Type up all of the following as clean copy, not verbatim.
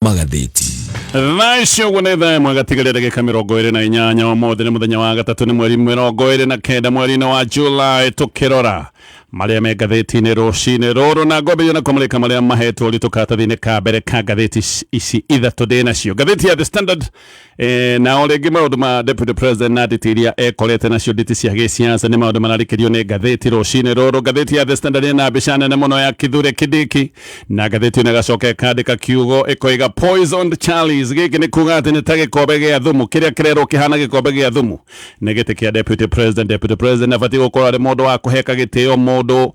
Magathĩti. Thaa ici ũguo nĩ thaa ĩmwe gatigaria ndagĩka 28. Ũmũthĩ nĩ mũthenya wa gatatũ, nĩ mweri 29 mweri-inĩ wa July. Tũkĩrora marĩa me ngathĩti-inĩ rũcinĩ rũrũ na ngwambĩrĩria na kũmũrĩka marĩa mahetwo ũritũ karatathi-inĩ ka mbere ka ngathĩti ici ithatũ ndĩ nacio. Ngathĩti ya The Standard, na o rĩngĩ maũndũ ma Deputy President na nditi iria ekorete nacio, nditi cia gĩsiasa, nĩ maũndũ mararĩkĩrio nĩ ngathĩti rũcinĩ rũrũ. Ngathĩti ya The Standard ĩna mbica nene mũno ya Kithure Kindiki, na ngathĩti ĩno ĩgacoka ĩkandĩka kiugo ĩkoiga "poisoned chalice". Gĩkĩ nĩ kuga atĩ nĩ ta gĩkombe gĩa thumu. Kĩrĩa kĩrerwo kĩhana gĩkombe gĩa thumu nĩ gĩtĩ kĩa Deputy President. Deputy President abatiĩ gũkorwo arĩ mũndũ wa kũheka gĩtĩo, mũndũ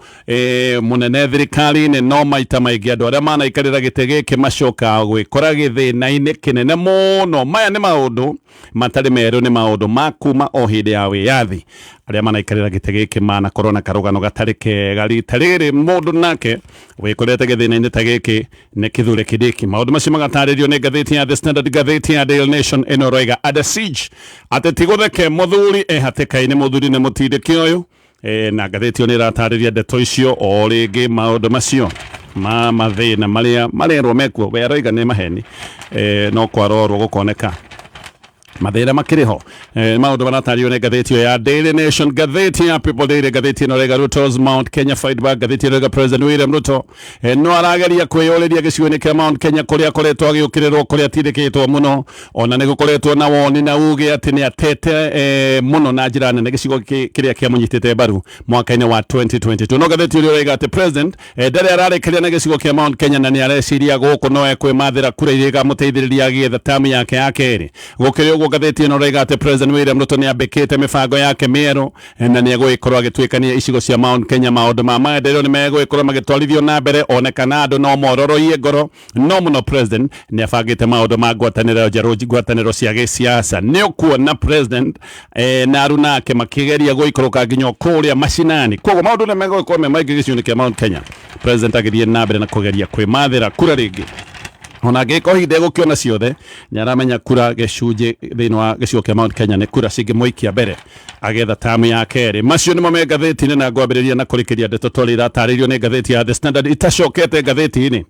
mũnene thirikari-inĩ, no maita maingĩ andũ arĩa manaikarĩra gĩtĩ gĩkĩ macokaga gwĩkora gĩthĩna-inĩ kĩnene mũno. Maya nĩ maũndũ matarĩ merũ, nĩ maũndũ ma kuma o hĩndĩ ya wĩyathi. Arĩa manaikarĩra gĩtĩ gĩkĩ manakorwo na karũgano gatarĩ kega. Rita rĩrĩ mũndũ nake wĩkorete gĩthĩna-inĩ ta gĩkĩ nĩ Kithure Kindiki. Maũndũ macio magatarĩrio nĩ ngathĩti ya The Standard. Ngathĩti ya Daily Nation ĩno ĩroiga "under siege", atĩ ti gũtheke, mũthuri e hatĩka-inĩ, mũthuri nĩ mũtindĩke ũyũ. Na ngathĩti ĩyo nĩ ĩratarĩria ndeto icio o rĩngĩ, maũndũ macio ma mathĩna marĩa marerwo mekuo, we aroiga nĩ maheni, no kwarorwo gũkoneka mathĩna makĩrĩ ho. Maũndũ maratarĩrio nĩ ngathĩti ĩyo ya Daily Nation. Ngathĩti ya People Daily, ngathĩti ĩno rega "Ruto's Mount Kenya fight back". Ngathĩti ĩno rega President William Ruto no arageria kwĩyũrĩria gĩcigo-inĩ kĩa Mount Kenya, kũrĩa akoretwo agĩũkĩrĩrwo, kũrĩa atindĩkĩtwo mũno. Ona nĩ gũkoretwo na woni na uge atĩ nĩ atete mũno na njĩra nene gĩcigo kĩrĩa kĩamũnyitĩte mbaru mwaka-inĩ wa 2022. No ngathĩti ũrĩa ũraiga atĩ President ndarĩ ararĩkĩria na gĩcigo kĩa Mount Kenya, na nĩ areciria gũkũ no ekwĩmathĩra kura iria ikamũteithĩrĩria agĩetha tamu yake ya kerĩ. Gũkĩrĩ ũguo, ngathĩti ĩno ũraiga atĩ President William Ruto nĩ ambĩkĩte mĩbango yake mĩerũ na nĩ egũgĩkorwo agĩtuĩkania icigo cia Mount Kenya. Maũndũ ma maendeleo nĩ megũgĩkorwo magĩtwarithio na mbere, one kana andũ no mororoie ngoro, no mũno President nĩ abangĩte maũndũ ma ngwatanĩro njerũ, ngwatanĩro cia gĩsiasa. Nĩ ũkuona President na aruna ake makĩgeria gũikũrũka nginya o kũrĩa macinani. Koguo maũndũ nĩ megũgĩkorwo me maingĩ gĩcigo-inĩ kĩa Mount Kenya, President agĩthiĩ na mbere na kũgeria kwĩmathĩra kura rĩngĩ. Ona angĩkorwo hihi ndegũkĩona ciothe, nĩ aramenya kura gĩcunjĩ thĩinĩ wa gĩcigo kĩa Mount Kenya nĩ kura cingĩmũikia mbere agetha tamu ya kerĩ. Macio nĩmo me ngathĩti-inĩ, na ngwambĩrĩria na kũrĩkĩria ndeto torĩa iratarĩirio nĩ ngathĩti ya The Standard. Itacokete ngathĩti-inĩ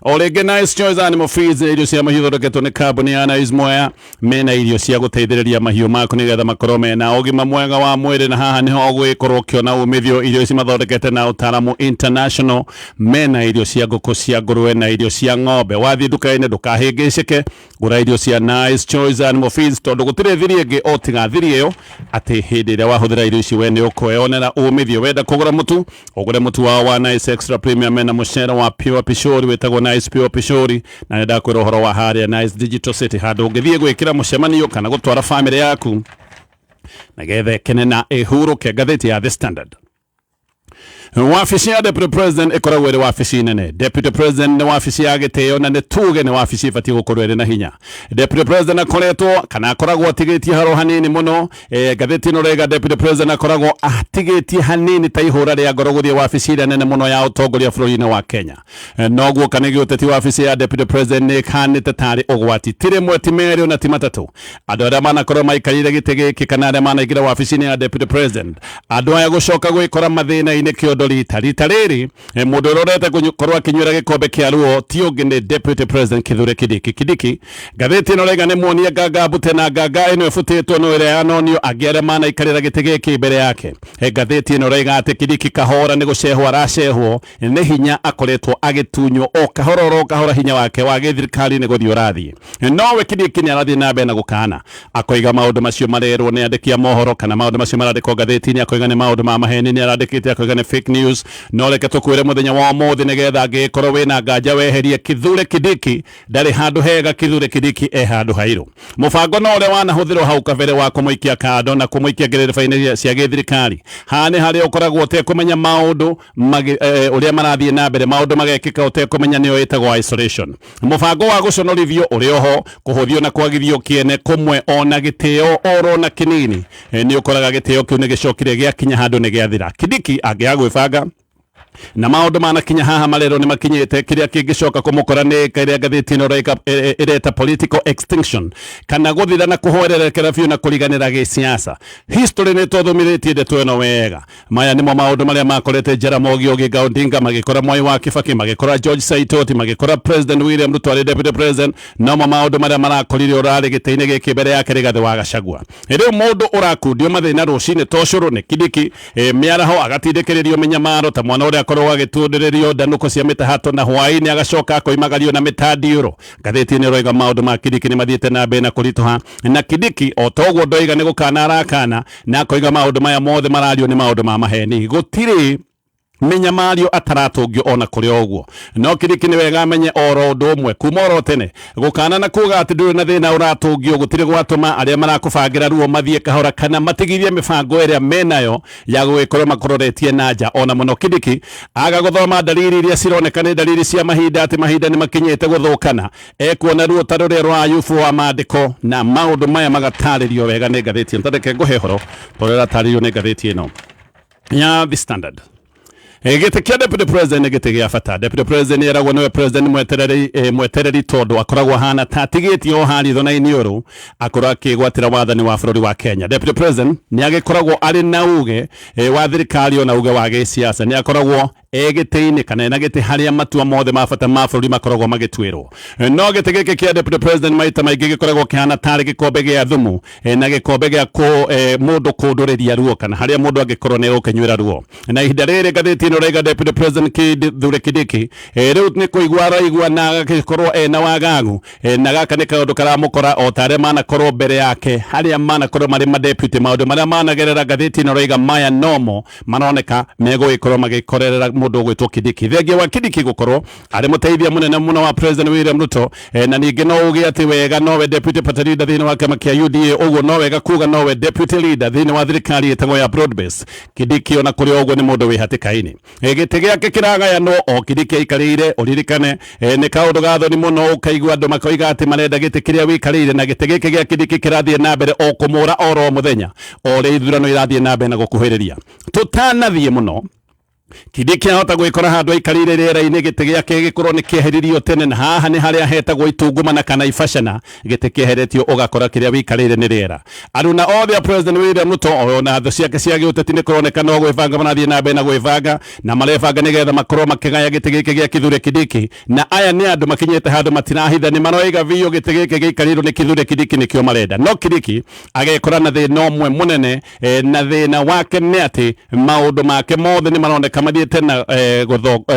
o rĩngĩ, Nice Choice Animal Feeds, irio cia mahiũ ithondeketwo nĩ kambuni ya Nice Mwea, mena irio cia gũteithĩrĩria mahiũ maku nĩgetha makorwo mena ũgima mwega wa mwĩrĩ, na haha nĩho ũgũgĩkorwo ũkĩona umithio. Irio ici mathondekete na ũtaaramu international. Mena irio cia ngũkũ, cia ngũrũwe na irio cia ng'ombe. Wathiĩ nduka-inĩ, ndũkahĩngĩcĩke, gũra irio cia Nice Choice Animal Feeds, tondũ gũtirĩ thiri ĩngĩ o tiga thiri ĩyo atĩ hĩndĩ ĩrĩa wahũthĩra irio ici we nĩ ũkweyonera umithio. Wenda kũgũra mũtu, ũgũre mũtu wao wa Nice Extra Premium. Mena mũcere wa Pure Pishori wĩtagwo Nice Pure Pishori, na nĩ ndakwĩra ũhoro wa harĩa Nice Digital City, handũ ũngĩthiĩ gwĩkĩra mũcemanio kana gũtwara famĩlĩ yaku nĩgetha ĩkene na ĩhurũke. Ngathĩti ya The Standard. Wabici ya Deputy President ĩkoragwo ĩrĩ wabici nene. Deputy President nĩ wabici ya gĩtĩo, na nĩ tuge nĩ wabici ĩbatiĩ gũkorwo ĩrĩ na hinya. Deputy President akoretwo kana akoragwo atigĩtie haro hanini mũno. Ngathĩti ĩno rega Deputy President akoragwo atigĩtie hanini ta ihũra rĩa ngoro gũthiĩ wabici ĩrĩa nene mũno ya ũtongoria bũrũri-inĩ wa Kenya. Noguo kana gĩũteti, wabici ya Deputy President nĩ ĩkanĩte tarĩ ũgwati. Ti rĩmwe, ti merĩ, ona ti matatũ, andũ arĩa manakorwo maikarĩire gĩtĩ gĩkĩ kana arĩa manaingĩra wabici-inĩ ya Deputy President, andũ aya gũcoka gwĩkora mathĩna-inĩ kĩondo. Rita rĩrĩ, mũndũ ũrĩa ũrete gũkorwo akĩnyuĩra gĩkombe kĩa ruo ti ũngĩ nĩ Deputy President Kithure Kindiki. Kindiki, ngathĩti ĩno raiga, nĩ muonia nganga mbute, na nganga ĩno ĩbutĩtwo no ĩrĩa yanonio angĩ arĩa manaikarĩra gĩtĩ gĩkĩ mbere yake. Ngathĩti ĩno raiga atĩ Kindiki kahora nĩ gũcehwo aracehwo nĩ hinya, akoretwo agĩtunywo o kahora oro kahora, hinya wake wa gĩthirikari nĩ gũthiĩ ũrathiĩ. Nowe Kindiki nĩ arathiĩ na mbere na gũkana, akoiga maũndũ macio marerwo nĩ andĩki a mohoro kana maũndũ macio marandĩkwo ngathĩti-inĩ, akoiga nĩ maũndũ ma maheni, nĩ arandĩkĩte akoiga nĩ fake news. No reke tũkwĩre mũthenya wa ũmũthĩ, nĩgetha angĩgĩkorwo wĩna nganja weherie, Kithure Kindiki ndarĩ handũ hega. Kithure Kindiki e handũ hairũ. Mũbango no ũrĩa wanahũthĩrwo hau kabere wa kũmũikia kando na kũmũikia ngerereba-inĩ cia gĩthirikari, haha nĩ harĩa ũkoragwo ũtekũmenya maũndũ ũrĩa marathiĩ na mbere, maũndũ magekĩka ũtekũmenya, nĩyo ĩtagwo isolation. Mũbango wa gũconorithio ũrĩ oho, kũhũthio na kwagithio kĩene kũmwe, ona gĩtĩo oro na kĩnini. Nĩ ũkoraga gĩtĩo kĩu nĩ gĩcokire gĩakinya handũ nĩ gĩathira. Kindiki angĩaga gwĩbanga. Na maũndũ manakinya haha marerwo nĩ makinyĩte kĩrĩa kĩngĩcoka kũmũkora nĩ kĩrĩa ngathĩti ĩno ĩreta political extinction, kana gũthira na kũhwererekera biũ na kũriganĩra gĩsiasa. History nĩ tũthomithĩtie ndeto ĩno wega. Maya nĩmo maũndũ marĩa makorete Jaramogi Oginga Odinga, magĩkora Mwai wa Kibaki, magĩkora George Saitoti, magĩkora President William Ruto arĩ deputy president. Nomo maũndũ marĩa marakorire ũrarĩ gĩtĩ-inĩ gĩkĩ mbere yake Rigathĩ wa Gachagua. Rĩu mũndũ ũrakundio mathĩna rũcinĩ ta ũcũrũ nĩ Kindiki, mĩaraho agatindĩkĩrĩrio mĩnyamaro ta mwana ũrĩa akoragwo agĩtundĩrĩrio ndanũko cia mĩtahato, na hwaĩ-inĩ agacoka akoimagario na mĩtandiũro. Ngathĩti ĩno ĩroiga maũndũ ma Kindiki nĩ mathiĩte na mbere na kũritũha, na Kindiki o ta ũguo ndoiga nĩ gũkana arakana na akoiga maũndũ maya mothe marario nĩ maũndũ ma maheni, gũtirĩ mĩnyamario ataratũngio ona kũrĩ o ũguo. No Kindiki nĩ wega amenye oro ũndũ ũmwe kuma oro tene, gũkana na kuga atĩ ndũrĩ na thĩna ũratũngio gũtirĩ gwatũma arĩa marakũbangĩra ruo mathiĩ kahora kana matigithie mĩbango ĩrĩa menayo ya gũgĩkorwo makũroretie na nja. Ona mũno Kindiki aga gũthoma ndariri iria cironeka nĩ ndariri cia mahinda, atĩ mahinda nĩ makinyĩte gũthũkana, ekuona ruo ta rũrĩa rwa Ayubu wa maandĩko, na maũndũ maya magatarĩrio wega nĩ ngathĩti ĩno. Tareke ngũhe ũhoro ta ũrĩa ũratarĩrio nĩ ngathĩti ĩno ya The Standard. Gĩtĩ kĩa deputy president nĩ gĩtĩ gĩa bata. Deputy president eragwo nĩwe president mwetereri, mwetereri, tondũ akoragwo ahana ta atigĩtie o harĩa ithona-inĩ ũrũ akorwo akĩgwatĩra wathani wa bũrũri wa Kenya. Deputy president nĩ agĩkoragwo arĩ na uge wa thirikari ona uge wa gĩsiasa. Nĩ akoragwo e gĩtĩ-inĩ kana ena gĩtĩ harĩa matua mothe ma bata ma bũrũri makoragwo magĩtuĩrwo. No gĩtĩ gĩkĩ kĩa deputy president maita maingĩ gĩkoragwo kĩhana tarĩ gĩkombe gĩa thumu, na gĩkombe gĩa mũndũ kũndũrĩria ruo, kana harĩa mũndũ angĩkorwo nĩ egũkĩnyuĩra ruo. Na ihinda rĩrĩ ngathĩti ĩno ĩrauga deputy president Kithure Kindiki, rĩu nĩ kũigua araigua na agagĩkorwo ena wagagu, na gaka nĩ kaũndũ karamũkora o ta arĩa manakorwo mbere yake, harĩa manakorwo marĩ madeputy, maũndũ marĩa managerera. Ngathĩti ĩno ĩrauga maya nomo maroneka megũgĩkorwo magĩkorerera mũndũ ũgwĩtwo Kindiki. Thengia wa Kindiki gũkorwo arĩ mũteithia mũnene mũno wa President William Ruto, na ningĩ no uge atĩ wega nowe deputy party leader thĩinĩ wa kĩama kĩa UDA, ũguo no wega kuga nowe deputy leader thĩinĩ wa thirikari ĩtagwo ya broad base. Kindiki ona kũrĩ ũguo nĩ mũndũ wĩ hatĩka-inĩ. Gĩtĩ gĩake kĩragayanwo o Kindiki aikarĩire. Ũririkane, nĩ kaũndũ ga thoni mũno ũkaigua andũ makoiga atĩ marenda gĩtĩ kĩrĩa wĩikarĩire, na gĩtĩ gĩkĩ gĩa Kindiki kĩrathiĩ na mbere o kũmũra oro mũthenya o ũrĩa ithurano irathiĩ na mbere na gũkuhĩrĩria. Tũtanathiĩ mũno, Kindiki ahota gwĩkora handũ aikarĩire rĩera-inĩ, gĩtĩ gĩake gĩkorwo nĩ kĩeheririo tene, na haha nĩ harĩa hetagwo itungumana kana ibacana. Gĩtĩ kĩeheretio ũgakora kĩrĩa wĩikarĩire nĩ rĩera. Aruna othe a President William Ruto ona thũ ciake cia gĩũteti nĩ kũroneka no gwĩbanga marathiĩ na mbere na gwĩbanga, na marebanga nĩgetha makorwo makĩgaya gĩtĩ gĩkĩ gĩa Kithure Kindiki. Na aya nĩ andũ makinyĩte handũ matirahitha, nĩ maroiga biũ gĩtĩ gĩkĩ gĩikarĩirwo nĩ Kithure Kindiki nĩkĩo marenda. No Kindiki agekora na thĩna ũmwe mũnene, na thĩna wake nĩ atĩ maũndũ make mothe nĩ maroneka mathiĩte na,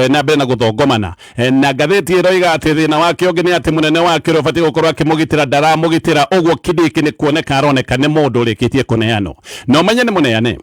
na mbere na gũthongomana. Na ngathĩti ĩroiga atĩ thĩna wake ũngĩ nĩ atĩ mũnene wake ũrĩa ũbatiĩ gũkorwo akĩmũgitĩra ndaramũgitĩra. Ũguo Kindiki nĩ kuoneka aroneka nĩ mũndũ ũrĩkĩtie kũneanwo, na ũmenye nĩ mũneane,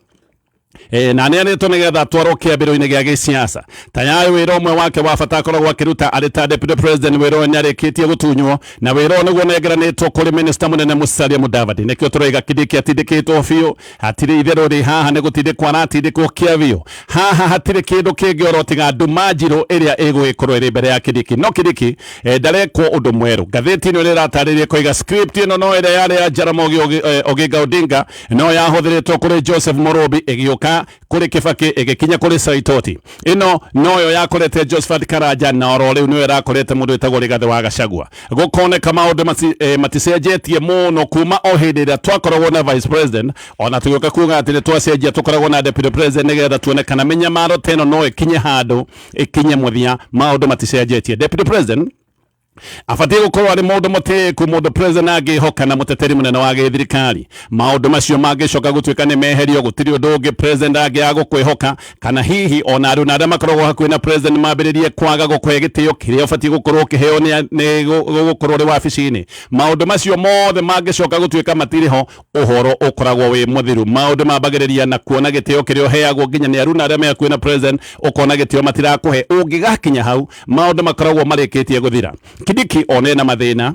na aneanĩtwo nĩgetha atwarwo kĩambĩrĩro-inĩ gĩa gĩsiasa. Tayarĩ wĩra ũmwe wake wa bata akoragwo akĩruta arĩ ta deputy president, wĩra ũyũ nĩ arĩkĩtie gũtunywo, na wĩra ũyũ nĩguo ũnengeranĩtwo kũrĩ minister mũnene Musalia Mudavadi. Nĩkĩo tũroiga Kindiki atindĩkĩtwo biũ, hatirĩ itherũ rĩ haha, nĩ gũtindĩkwo aratindĩkwo kĩa biũ. Haha hatirĩ kĩndũ kĩngĩ oro tiga nduma njirũ ĩrĩa ĩgũgĩkorwo ĩrĩ mbere ya Kindiki. No Kindiki, ndarekwo ũndũ mwerũ. Ngathĩti ĩno ĩrĩa ĩratarĩria koiga script ĩno no ĩrĩa yarĩ ya Jaramogi Oginga Odinga, no yahũthĩrĩtwo kũrĩ Joseph Mũrũmbi, ĩgĩũka kũrĩ Kibaki, ĩgĩkinya kũrĩ Saitoti. Ĩno noyo yakorete Josephat Karanja, na oro rĩu nĩyo ĩrakorete mũndũ wĩtagwo Rigathĩ wa Gachagua. Gũkoneka maũndũ maticenjetie mũno kuma o hĩndĩ ĩrĩa twakoragwo na vice president, ona tũgĩũka kuga atĩ nĩ twacenjia tũkoragwo na deputy president nĩgetha tuone kana mĩnyamaro ta ĩno no ĩkinye handũ ĩkinye mũthia. Maũndũ maticenjetie. Deputy president abatiĩ gũkorwo arĩ mũndũ mũtĩĩku, mũndũ president angĩhoka, na mũteteri mũnene wa gĩthirikari. Maũndũ macio mangĩcoka gũtuĩka nĩ meherio, gũtirĩ ũndũ ũngĩ president angĩaga gũkwĩhoka, kana hihi ona aruna arĩa makoragwo hakuhĩ na president mambĩrĩrie kwaga gũkũhe gĩtĩo kĩrĩa ũbatiĩ gũkorwo ũkĩheo nĩ gũkorwo ũrĩ wabici-inĩ. Maũndũ macio mothe mangĩcoka gũtuĩka matirĩ ho, ũhoro ũkoragwo wĩ mũthiru. Maũndũ mambagĩrĩria na kuona gĩtĩo kĩrĩa ũheagwo nginya nĩ aruna arĩa me hakuhĩ na president, ũkona gĩtĩo matirakũhe. Ũngĩgakinya hau, maũndũ makoragwo marĩkĩtie gũthira. Kindiki one na mathĩna.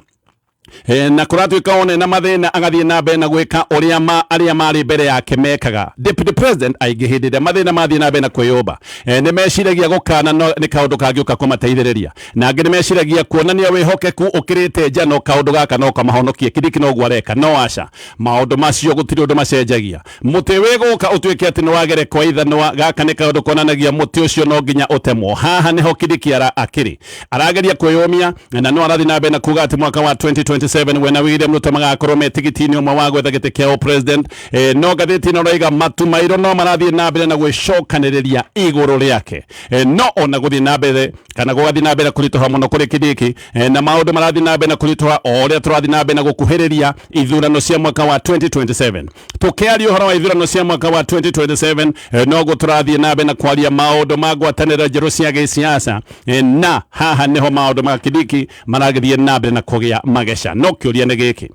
Na kũratuĩka one na mathĩna agathiĩ na mbere na gwĩka ũrĩa arĩa marĩ mbere yake mekaga. Deputy President aingĩ hĩndĩ ĩrĩa mathĩna mathiĩ na mbere na kwĩyũmba, nĩ meciragia gũkana no nĩ kaũndũ kangĩũka kũmateithĩrĩria, na angĩ nĩ meciragia kuonania wĩhokeku ũkĩrĩte njano kaũndũ gaka no kamahonokie. Kindiki noguo areka, no aca, maũndũ macio gũtirĩ ũndũ macenjagia. Mũtĩ wĩgũka ũtuĩke atĩ nĩ wagerekwo ithanwa, gaka nĩ kaũndũ konanagia mũtĩ ũcio no nginya ũtemwo. Haha nĩho Kindiki akĩrĩ arageria kwĩyũmia, na no arathiĩ na mbere na kuga atĩ mwaka wa 2027 we na William Ruto magakorwo me tigiti-inĩ ũmwe wa gwetha gĩtĩ kĩa president. No ngathĩti ĩno ĩroiga matu mairũ no marathiĩ na mbere na gwĩcokanĩrĩria igũrũ rĩake. No ona gũthiĩ na mbere kana gũgathiĩ na mbere kũritũha mũno kũrĩ Kindiki, na maũndũ marathiĩ na mbere na kũritũha o ũrĩa tũrathiĩ na mbere na gũkuhĩrĩria ithurano cia mwaka wa 2027. Tũkĩaria ũhoro wa ithurano cia mwaka wa 2027, noguo tũrathiĩ na mbere na kwaria maũndũ ma ngwatanĩro njerũ cia gĩsiasa, na haha nĩho maũndũ ma Kindiki maragĩthiĩ na mbere na kũgĩa mageca. No kĩũria nĩ gĩkĩ,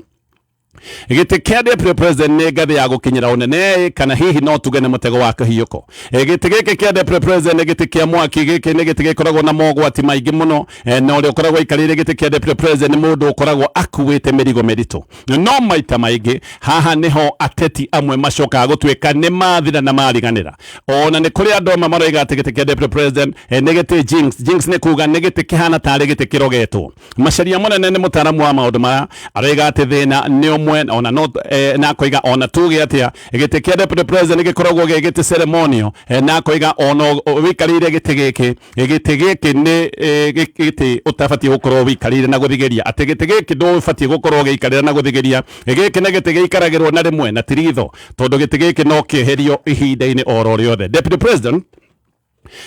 gĩtĩ kĩa deputy president nĩ ngathĩ ya gũkinyĩra ũnene, kana hihi no tuge nĩ mũtego wa kĩhiũko? Gĩtĩ gĩkĩ kĩa deputy president nĩ gĩtĩ kĩa mwaki. Gĩkĩ nĩ gĩtĩ gĩkoragwo na mogwati maingĩ mũno, na ũrĩa ũkoragwo aikarĩire gĩtĩ kĩa deputy president nĩ mũndũ ũkoragwo akuĩte mĩrigo mĩritũ. No maita maingĩ haha nĩho ateti amwe macokaga gũtuĩka nĩ mathira na mariganĩra. Ona nĩ kũrĩ andũ amwe maroiga atĩ gĩtĩ kĩa deputy president nĩ gĩtĩ jinx. Jinx nĩ kuga nĩ gĩtĩ kĩhana tarĩ gĩtĩ kĩrogetwo. Macharia Mũnene nĩ mũtaaramu wa maũndũ maya, aroiga atĩ thĩna nĩ ũmwe ona no na akoiga ona tuge atĩa gĩtĩ kĩa deputy president gĩkoragwo gĩ gĩtĩ ceremonial, na akoiga ona wĩikarĩire gĩtĩ gĩkĩ, gĩtĩ gĩkĩ nĩ gĩtĩ ũtabatiĩ gũkorwo wĩikarĩire na gũthigĩria, atĩ gĩtĩ gĩkĩ ndũbatiĩ gũkorwo ũgĩikarĩra na gũthigĩria. Gĩkĩ nĩ gĩtĩ gĩikaragĩrwo na rĩmwe na ti ritho, tondũ gĩtĩ gĩkĩ no kĩeherio ihinda-inĩ oro rĩothe. Deputy President,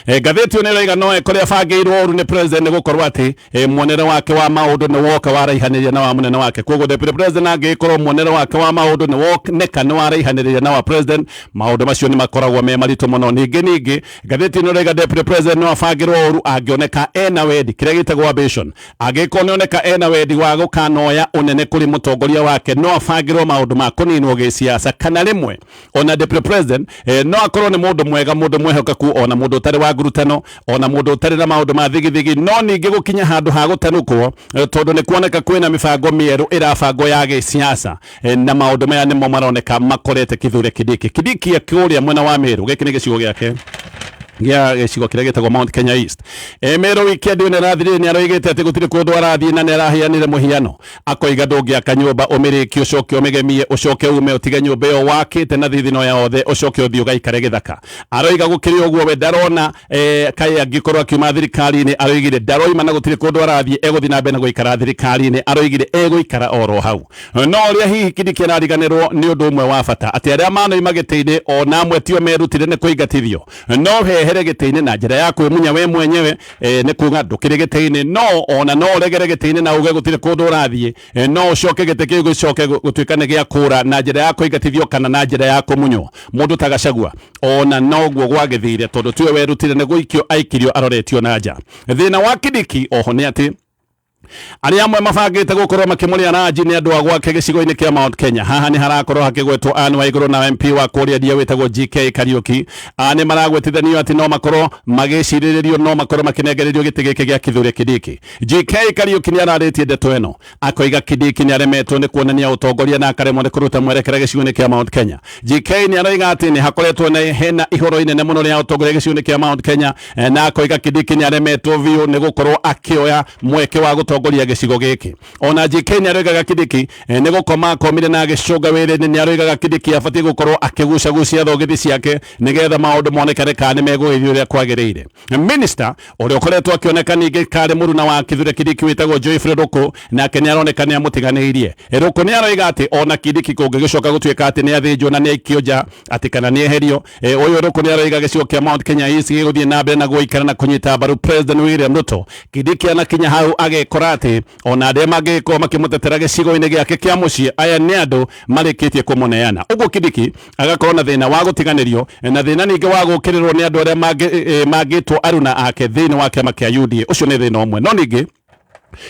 ngathĩti ĩyo nĩ ĩroiga no ekore abangĩirwo ũru nĩ president, nĩ gũkorwo atĩ muonere wake wa maũndũ nĩ woka waraihanĩria na wa mũnene wake. Koguo deputy president angĩkorwo muonere wake wa maũndũ nĩ woneka nĩ waraihanĩrĩria na wa president, maũndũ macio nĩ makoragwo me maritũ mũno. Ningĩ ngathĩti ĩno ĩroiga deputy president no abangĩrwo ũru angĩoneka ena wendi, kĩrĩa gĩtagwo ambition. Angĩkorwo nĩoneka ena wendi wa gũkanoya ũnene kũrĩ mũtongoria wake, no abangĩrwo maũndũ ma kũninwo gĩsiasa. Kana rĩmwe ona deputy president no akorwo nĩ mũndũ mwega, mũndũ mwĩhokeku, ona mũndũ ũtarĩ wa ngurutano, ona mũndũ ũtarĩ na maũndũ ma thigithigi, no ningĩ gũkinya handũ ha gũtanukwo, tondũ nĩ kuoneka kwĩna mĩbango mĩerũ ĩrabangwo ya gĩsiasa, na maũndũ maya nĩmo maroneka makorete Kithure Kindiki. Kindiki kũrĩa mwena wa Meru, gĩkĩ nĩ gĩcigo gĩake gĩa gĩcigo kĩrĩa gĩtagwo Mount Kenya East. Meru weekend ĩyo nĩrathirire, nĩ aroigĩte atĩ gũtirĩ kũndũ arathiĩ, na nĩ araheanire mũhiano akoiga ndũngĩaka nyũmba ũmĩrĩkie ũcoke ũmĩgemie ũcoke ume ũtige nyũmba ĩyo wakĩte na thithino yothe ũcoke ũthiĩ ũgaikare gĩthaka. Aroiga gũkĩrĩ ũguo we ndarona kaĩ angĩkorwo akiuma thirikari-inĩ. Aroigire ndaroima na gũtirĩ kũndũ arathiĩ, egũthiĩ na mbere na gũikara thirikari-inĩ. Aroigire egũikara oro hau. No ũrĩa hihi Kindiki arariganĩrwo nĩ ũndũ ũmwe wa bata, atĩ arĩa manoima gĩtĩ-inĩ ona amwe tio merutire nĩ kũingatithio. No hehere gĩtĩ-inĩ na njĩra ya kwĩmunya we mwenyewe, nĩ kuga ndũkĩrĩ gĩtĩ-inĩ, no ona no ũregere gĩtĩ-inĩ na uge gũtirĩ kũndũ ũrathiĩ, no ũcoke gĩtĩ kĩu gĩcoke gũtuĩka nĩ gĩa kũra na njĩra ya kũingatithio kana na njĩra ya kũmunywo. Mũndũ ta Gachagua ona noguo gwagĩthire, tondũ tiwe werutire nĩ gũikio aikirio aroretio na nja. Thĩna wa Kindiki oho nĩ atĩ arĩa amwe mabangĩte gũkorwo makĩmũrĩa ranji nĩ andũ a gwake gĩcigo-inĩ kĩa Mount Kenya. Haha nĩ harakorwo hakĩgwetwo Anne Waigũrũ na MP wa kũrĩa Ndia wĩtagwo GK Kariuki. Nĩ maragwetithanio atĩ no makorwo magĩcirĩrĩrio, no makorwo makĩnengererio gĩtĩ gĩkĩ gĩa Kithure Kindiki. GK Kariuki nĩ ararĩtie ndeto ĩno akoiga Kindiki nĩ aremetwo nĩ kuonania ũtongoria na akaremwo nĩ kũruta mwerekera gĩcigo-inĩ kĩa Mount Kenya. GK nĩ aroiga atĩ nĩ hakoretwo na hena ihoro inene mũno rĩa ũtongoria gĩcigo-inĩ kĩa Mount Kenya, na akoiga Kindiki nĩ aremetwo biũ nĩ gũkorwo akĩoya mweke wa gũtongoria gĩcigo gĩkĩ. Ona GK nĩ aroigaga Kindiki nĩ gũkoma akomire na agĩcũnga wĩra-inĩ. Nĩ aroigaga Kindiki abatiĩ gũkorwo akĩgucagucia thogithi ciake nĩgetha maũndũ monekane kana nĩ megũgĩthiĩ ũrĩa kwagĩrĩire. Minister ũrĩa ũkoretwo akĩoneka ningĩ karĩ mũruna wa Kithure Kindiki wĩtagwo Geoffrey Ruku nake nĩ aroneka nĩ amũtiganĩirie. Ruku nĩ aroiga atĩ ona Kindiki kũngĩgĩcoka gũtuĩka atĩ nĩ athĩnjwo na nĩ aikio nja, atĩ kana nĩ eherio, ũyũ Ruku nĩ aroiga gĩcigo kĩa Mount Kenya East gĩgũthiĩ na mbere na gũikara na kũnyita mbaru President William Ruto. Kindiki anakinya hau agekora atĩ ona arĩa mangĩgĩkorwo makĩmũtetera gĩcigo-inĩ gĩake kĩa mũciĩ, aya nĩ andũ marĩkĩtie kũmũneana. Ũguo Kindiki agakorwo na thĩna wa gũtiganĩrio na thĩna ningĩ wa gũkĩrĩrwo nĩ andũ arĩa mangĩtwo aruna ake thĩinĩ wa kĩama kĩa UDA. Ũcio nĩ thĩna ũmwe. No ningĩ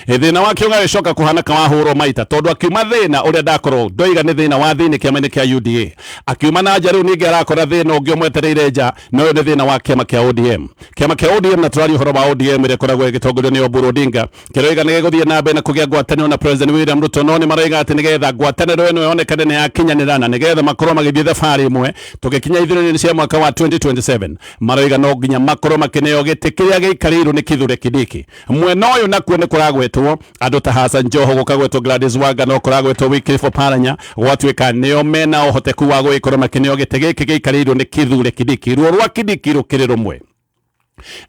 Thĩna wake ũgagĩcoka kũhana ka wahũrwo maita, tondũ akiuma thĩna ũrĩa ndakorwo ndoiga nĩ thĩna wa thĩinĩ kĩama-inĩ kĩa UDA, akiuma na nja rĩu ningĩ arakora thĩna ũngĩ ũmwetereire nja, na ũyũ nĩ thĩna wa kĩama kĩa ODM. Kĩama kĩa ODM, na tũraria ũhoro wa ODM ĩrĩa ĩkoragwo ĩgĩtongorio nĩ Oburu Odinga, kĩroiga nĩ gĩgũthiĩ na mbere na kũgĩa ngwatanĩro na President William Ruto, no nĩ maroiga atĩ nĩgetha ngwatanĩro ĩno yonekane nĩ yakinyanĩra na nĩgetha makorwo magĩthiĩ thabarĩ ĩmwe tũgĩkinya ithurano-inĩ cia mwaka wa 2027, maroiga no nginya makorwo makĩneo gĩtĩ kĩrĩa gĩikarĩirwo nĩ Kithure Kindiki. Mwena ũyũ nakuo nĩ kũragwetwo andũ ta Hassan Joho, gũkagwetwo Gladys Wanga, no kũragwetwo Wycliffe Oparanya, gwatuĩka nĩo mena ũhoteku wa gũgĩkorwo makĩneo gĩtĩ gĩkĩ gĩikarĩirwo nĩ Kithure Kindiki. Ruo rwa Kindiki rũkĩrĩ rũmwe,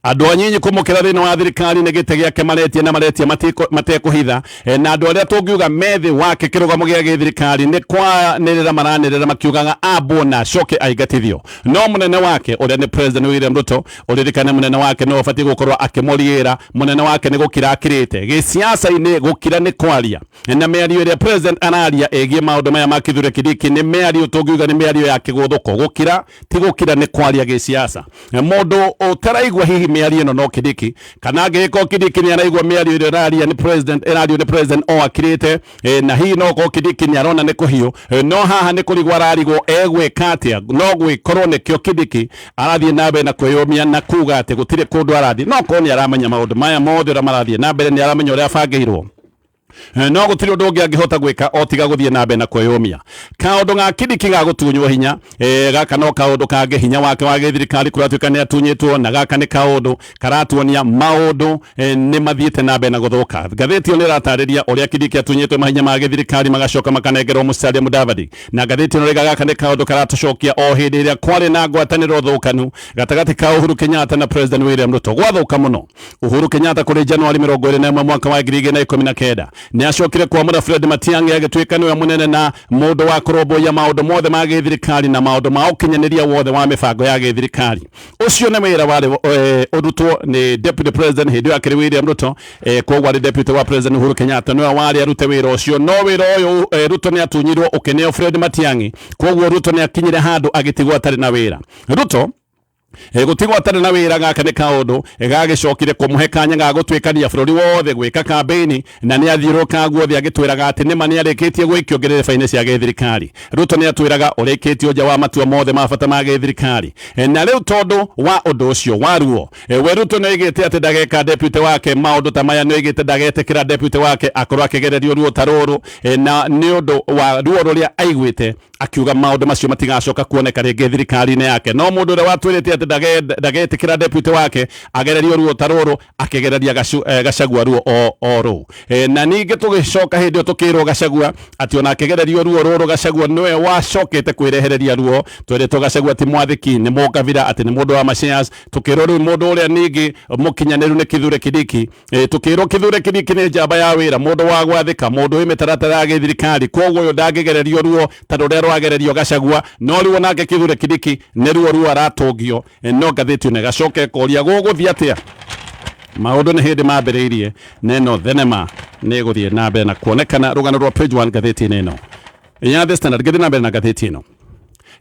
andũ anyinyi kũmũkĩra thĩinĩ wa thirikari nĩ gĩtĩ gĩake maretia na maretia matekũhitha. Na andũ arĩa tũngiuga me thĩ wake kĩrũgamo gĩa gĩthirikari nĩ kwanĩrĩra maranĩrĩra makiugaga ambwo na acoke aingatithio. No mũnene wake ũrĩa nĩ President William Ruto, ũririkane mũnene wake nĩwe ũbatiĩ gũkorwo akĩmũriĩra, mũnene wake nĩ gũkira akirĩte gĩciaca-inĩ. Gũkira nĩ kwaria, na mĩario ĩrĩa president araria ĩgiĩ maũndũ maya ma Kithure Kindiki nĩ mĩario tũngiuga nĩ mĩario ya kĩgũthũko. Gũkira ti gũkira, nĩ kwaria gĩciaca. Mũndũ ũtaraigua hihi mĩario ĩno no Kindiki, kana angĩgĩkorwo Kindiki nĩ araigua mĩario ĩrĩa ĩraria nĩ president, ĩrario nĩ president o akirĩte, na hihi no korwo Kindiki nĩ arona nĩ kũhiũ, no haha nĩ kũrigwo ararigwo egwĩka atĩa. No gwĩkorwo nĩkĩo Kindiki arathiĩ na mbere na kwĩyũmia na kuga atĩ gũtirĩ kũndũ arathiĩ. No korwo nĩ aramenya maũndũ maya mothe ũrĩa marathiĩ na mbere, nĩ aramenya ũrĩa abangĩirwo, no gũtirĩ ũndũ ũngĩ angĩhota gwĩka o tiga gũthiĩ na mbere na kwĩyũmia. Kaũndũ ga Kindiki ga gũtunywo hinya, gaka no kaũndũ kangĩ. Hinya wake wa gĩthirikari kũratuĩka nĩ atunyĩtwo, na gaka nĩ kaũndũ karatuonia maũndũ nĩ mathiĩte na mbere na gũthũka. Ngathĩti ĩyo nĩ ĩratarĩria ũrĩa Kindiki atunyĩtwo mahinya ma gĩthirikari magacoka makanengerwo Musalia Mudavadi, na ngathĩti ĩno rĩga gaka nĩ kaũndũ karatũcokia o hĩndĩ ĩrĩa kwarĩ na ngwatanĩro thũkanu gatagatĩ ka Uhuru Kenyatta na President William Ruto. Gwathũka mũno, Uhuru Kenyatta kũrĩ Januari 21 mwaka wa 2019 nĩ acokire kwamũra Fred Matiang'i agĩtuĩka nĩwe mũnene na mũndũ wa kũrũmbũiya maũndũ mothe ma gĩthirikari na maũndũ ma ũkinyanĩria wothe wa mĩbango ya gĩthirikari. Ũcio nĩ wĩra warĩ ũrutwo nĩ deputy president hĩndĩ ĩyo akĩrĩ William Ruto, koguo arĩ deputy wa President Uhuru Kenyatta nĩwe warĩ arute wĩra ũcio. No wĩra ũyũ, Ruto nĩ atunyirwo ũkĩneo Fred Matiang'i, koguo Ruto nĩ akinyire handũ agĩtigwo atarĩ na wĩra. Ruto gũtigwo atarĩ na wĩra, gaka nĩ kaũndũ gagĩcokire kũmũhe kanya ga gũtuĩkania bũrũri wothe gwĩka kambĩini, na nĩ athiũrũrũka guothe agĩtwĩraga atĩ nĩma nĩ arĩkĩtie gũikio ngerereba-inĩ cia gĩthirikari. Ruto nĩ atwĩraga ũrĩkĩtio nja wa matua mothe ma bata ma gĩthirikari, na rĩu tondũ wa ũndũ ũcio wa ruo, we Ruto nĩ oigĩte atĩ ndageka deputy wake maũndũ ta maya, nĩ oigĩte ndagetĩkĩra deputy wake akorwo akĩgererio ruo ta rũrũ, na nĩ ũndũ wa ruo rũrĩa aiguĩte akiuga maũndũ macio matigacoka kuoneka rĩngĩ thirikari-inĩ yake. No mũndũ ũrĩa watwĩrĩte atĩ ndagetĩkĩra deputy wake agererio ruo ta rũrũ akĩgereria Gachagua ruo o rũu. Na ningĩ tũgĩcoka hĩndĩ ĩyo tũkĩrwo Gachagua atĩ ona akĩgererio ruo rũrũ, Gachagua nĩwe wacokete kwĩrehereria ruo. Twĩrĩtwo Gachagua ti mwathĩki, nĩ mũkabira, atĩ nĩ mũndũ wa mashares. Tũkĩrwo rĩu mũndũ ũrĩa ningĩ mũkinyanĩru nĩ Kithure Kindiki. Tukirwo Kithure Kindiki nĩ njamba ya wĩra, mũndũ wa gwathĩka, mũndũ wĩ mĩtaratara ya gĩthirikari, koguo ũyũ ndangĩgererio ruo ta rũrĩa rwagererio Gachagua. No rĩu onake Kithure Kindiki nĩ ruo ruo aratũngio. No ngathĩti ĩno ĩgacoka ĩkoria gũgũthiĩ atĩa? Maũndũ nĩ hĩndĩ mambĩrĩirie, na ĩno thenema nĩ ĩgũthiĩ na mbere na kuonekana. Rũgano rwa page 1 ngathĩti-inĩ ĩno ya The Standard. Ngĩthiĩ na mbere na ngathĩti ĩno,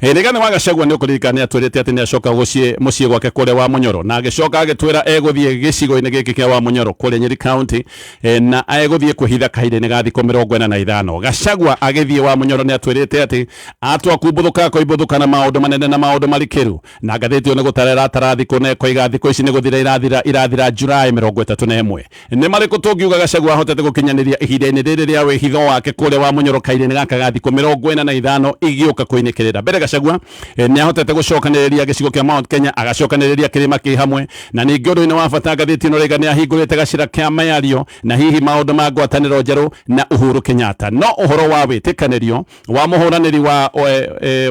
Rigathi wa Gachagua nĩ ũkũririkana nĩ atwĩrĩte atĩ nĩ acoka gũciĩ mũciĩ gwake kũrĩa wa Mũnyoro, na agĩcoka agĩtwĩra egũthiĩ gĩcigo-inĩ gĩkĩ kĩa wa Mũnyoro kũrĩa Nyeri County, na egũthiĩ kwĩhitha kahinda-inĩ ga thikũ 45. Gachagua agĩthiĩ wa Mũnyoro nĩ atwĩrĩte atĩ atua kumbuthũka akoimbũthũka na maũndũ manene na maũndũ marikĩru, na ngathĩti ĩyo nĩ gũtara ĩratara thikũ na ĩkoiga thikũ ici nĩ gũthira irathira, irathira July 31. Nĩ marĩkũ tũngiuga Gachagua ahotete gũkinyanĩria ihinda-inĩ rĩrĩ rĩa wĩhitho wake kũrĩa wa Mũnyoro kahinda-inĩ gaka ga thikũ 45 igĩũka kũinĩkĩrĩra? Mbere Gachagua nĩ ahotete gũcokanĩrĩria gĩcigo kĩa Mount Kenya, agacokanĩrĩria kĩrĩma kĩ hamwe, na ningĩ ũndũ-inĩ wa bata ngathĩti ĩno rĩga nĩ ahingũrĩte gacĩra kĩa mĩario na hihi maũndũ ma ngwatanĩro njerũ na Uhuru Kenyatta. No ũhoro wa wĩtĩkanĩrio wa mũhũranĩri wa